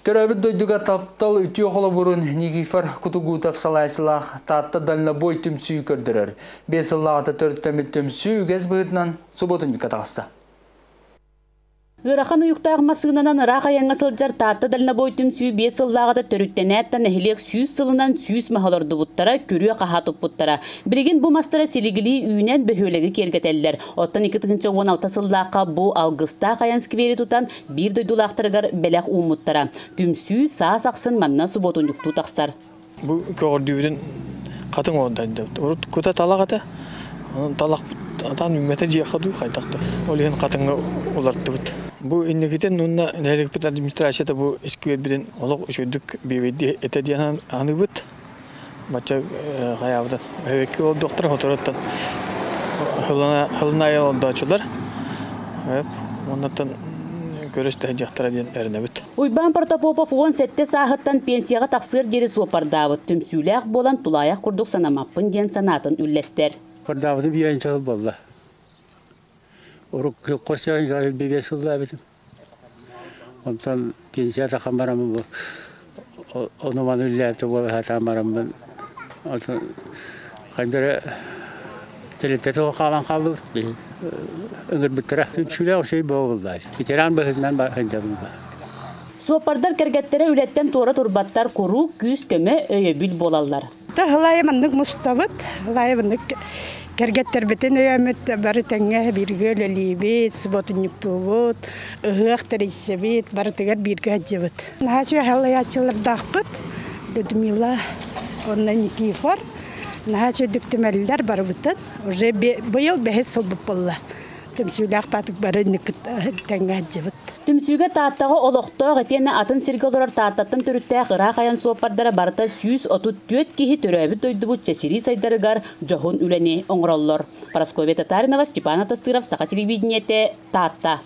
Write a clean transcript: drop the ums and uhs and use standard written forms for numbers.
Төрөөбүт дойдуга таптал үтүө холобурун Никифор Кутугутов салайааччылаах Таатта дальнобой түмсүү көрдөрөр. 5 сыллааҕыта төрүттэммит түмсүү үгэс быһыытынан субуотунньукка таҕыста. Ыарахан уйуктаах массыынанан ыраах айаҥҥа сылдьар Таатта дальнобой түмсүү 5 сыллааҕыта төрүттэнээт да нэһилиэк 100 сылынан 100 маһы олордубуттара, күрүө хаһаа туппуттара. Билигин бу мастара силигилии үүнэн бөһүөлэги киэргэтэллэр. Оттон 2016 сыллаахха бу алгыстаах айан сквери тутан биир дойдулаахтарыгар бэлэх ууммуттара. Түмсүү саас ахсын манна субуотунньуктуу тахсар. Бу көҕөрдүүбүтүн хатыҥ оҕордойдубут. Урут кута талах этэ. Онон талахпыт атаан үүммэтэ дьиэххэ дуу хайдах да. Ол иһин хатыҥҥа улартыбыт. Бу инникитин уонна нэһилиэкпит администрацията бу искибиэрбитин олох үчүгэйдик биэбэйдии этэ диэн аныыбыт. Бачча хайаабытын. Өһүөккэ олордохтор хоторуттан хылына айан олордооччулар. Оннуттан көрүстэ сылдьыахтара диэн эрэнэбит. Уйбаан Протопопов 17 сааһыттан пенсияҕа тахсыар диэри суоппардаабыт. Түмсүүлээх буолан тулаайах курдук санаммаппын диэн санаатын үллэстэр. Пардаабытым биээн сыл буолла. Урукку хос биэс сыллаабытым. Онтон пенсия тахан бараммын бу ону маны үллээбитэ буола сатаан бараммын онтон хайдара тэрилтэтэ хаалан хааллыбыт ыҥырбыттара. Түмсүүлээх үчүгэй буолла. Ветеран быһыытынан сылдьабын. Суоппардар кэргэттэрэ үлэттэн туора турбаттар, куруук күүс-көмө, өйөбүл буолаллар. Һылайы маннык мустабыт, һылайы маннык кэргэттэрбитин өйөөммүт бары тэҥҥэ бииргэ үлэлиибит, субуотунньуктуубут, ыһыах тэрийсэбит, барытыгар бииргэ сылдьабыт. Наһаа үчүгэй һаллайааччылардаахпыт, Людмила уонна Никифор. Наһаа үчүгэйдик түмэллэр барыбытын. Уже быйыл бэһис сылбыт буолла. Түмсүүлээх баатык бары тэҥҥэ сылдьабыт. Түмсүүгэ Тааттаҕа олохтоох итиэннэ атын сиргэ олорор Тааттаттан төрүттээх ыраах айан суоппардара барыта 134 киһи төрөөбүт дойдубут чэчирии сайдарыгар дьоһун үлэни оҥороллор. Парасковья Татаринова, Степан Атастыров, Саха телевидениетэ, Таатта.